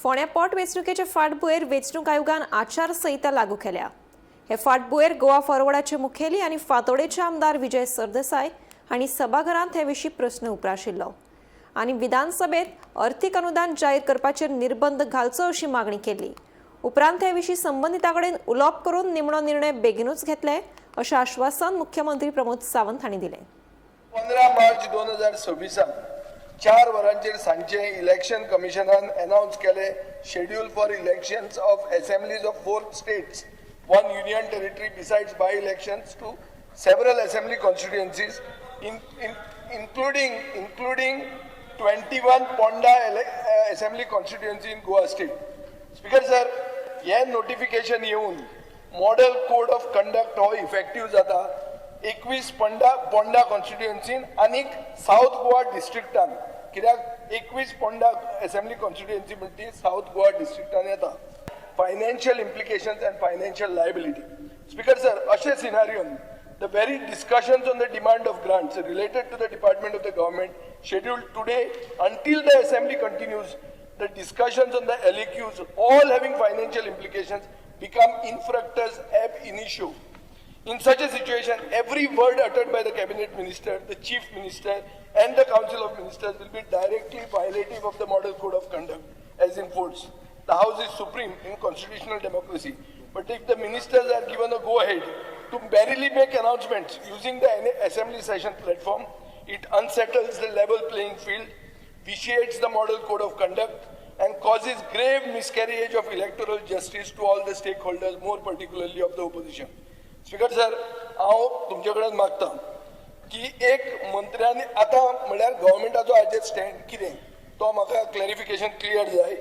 फोंड्या पोट वेंचणुकेचे फाटभुंयेर वेंचणूक आयोगान आचारसंहिता लागू केल्या. हे फाटभुंयेर गोवा फॉरवर्डाचे मुखेली आनी फातोडेचे आमदार विजय सरदेसाय हांणी सभाघरांत हे विशीं प्रस्न उप्राशिल्लो आनी विधानसभेत अर्थीक अनुदान जाहीर करपाचेर निर्बंध घालचो अशी मागणी केली. उपरांत हे विशीं संबंदिता कडेन उलोवप करून निमणो निर्णय बेगिनूच घेतले अशें आश्वासन मुख्यमंत्री प्रमोद सावंत हांणी दिलें. 15 मार्च 2026आक 4 वरांचेर सांजचे इलेक्शन कमिशनान अनावन्स केले schedule for elections of assemblies of four states, one union territory, besides by elections to several assembly constituencies in including 21 Ponda assembly constituency in Goa state. Speaker sir, हे नोटिफिकेशन येवन मॉडेल कोड ऑफ कंडक्ट हो effective जाता 21 पोंडा कॉन्स्टिट्युएन्सीन आनीक south Goa डिस्ट्रिक्टान, कित्याक 21 Ponda assembly constituency म्हणटा ती south Goa डिस्ट्रिक्टान येता. Financial implications and financial liability. Speaker sir, अशे सिनारियोन the very discussions on the demand of grants related to the department of the government scheduled today until the assembly continues, the discussions on the LAQs, all having financial implications, become infructuous ab initio. In such a situation, every word uttered by the cabinet minister, the chief minister, and the council of ministers will be directly violative of the model code of conduct as in force. The House is supreme in constitutional democracy. But if the ministers are given a go-ahead to barely make announcements using the assembly session platform, it unsettles the level playing field, vitiates the model code of conduct, and causes grave miscarriage of electoral justice to all the stakeholders, more particularly of the opposition. Speaker sir, हांव तुमचे कडेन मागता की एक मंत्र्यांनी आतां म्हणल्यार गव्हर्मेंटाचो हाजेर स्टँड कितें तो म्हाका क्लॅरिफिकेशन क्लियर जाय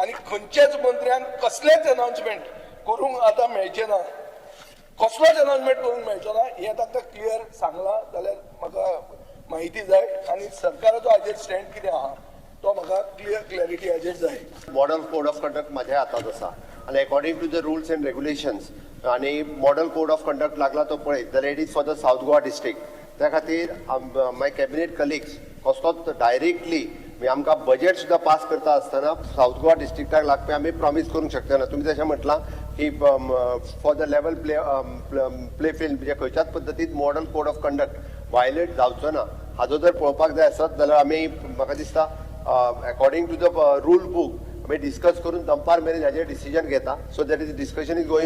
आनी खंयच्याच मंत्र्यान कसलेंच अनाउन्समेंट करूंक आतां मेळचें ना, कसलोच अनाउन्समेंट करूंक मेळचो ना, हें तांकां क्लियर सांगलां जाल्यार म्हाका म्हायती जाय आनी सरकाराचो हाजेर स्टँड कितें आहा तो म्हाका क्लियर क्लॅरिटी हाजेर जाय. मॉडल कोड ऑफ कंडक्ट माझ्या हातात आसा आनी according to the rules and regulations आनी मॉडल कोड ऑफ कंडक्ट लागला तो पळयत जाल्यार it is for the South Goa district. त्या खातीर माय कॅबिनेट कलिग्स कसलोच डायरेक्टली आमकां बजेट सुद्दां पास करता आसतना सावथ गोवा डिस्ट्रिक्टाक लागपी आमी प्रॉमीस करूंक शकना. तुमी जशें म्हटलां की for the level play field, म्हणजे खंयच्याच पद्दतीन model code of conduct violate जावचो ना, हाजो जर पळोवपाक जाय आसत जाल्यार आमी म्हाका दिसता according to the rule book आमी डिस्कस करून दनपार मेरेन हाजेर डिसिजन घेता. So that is discussion is going.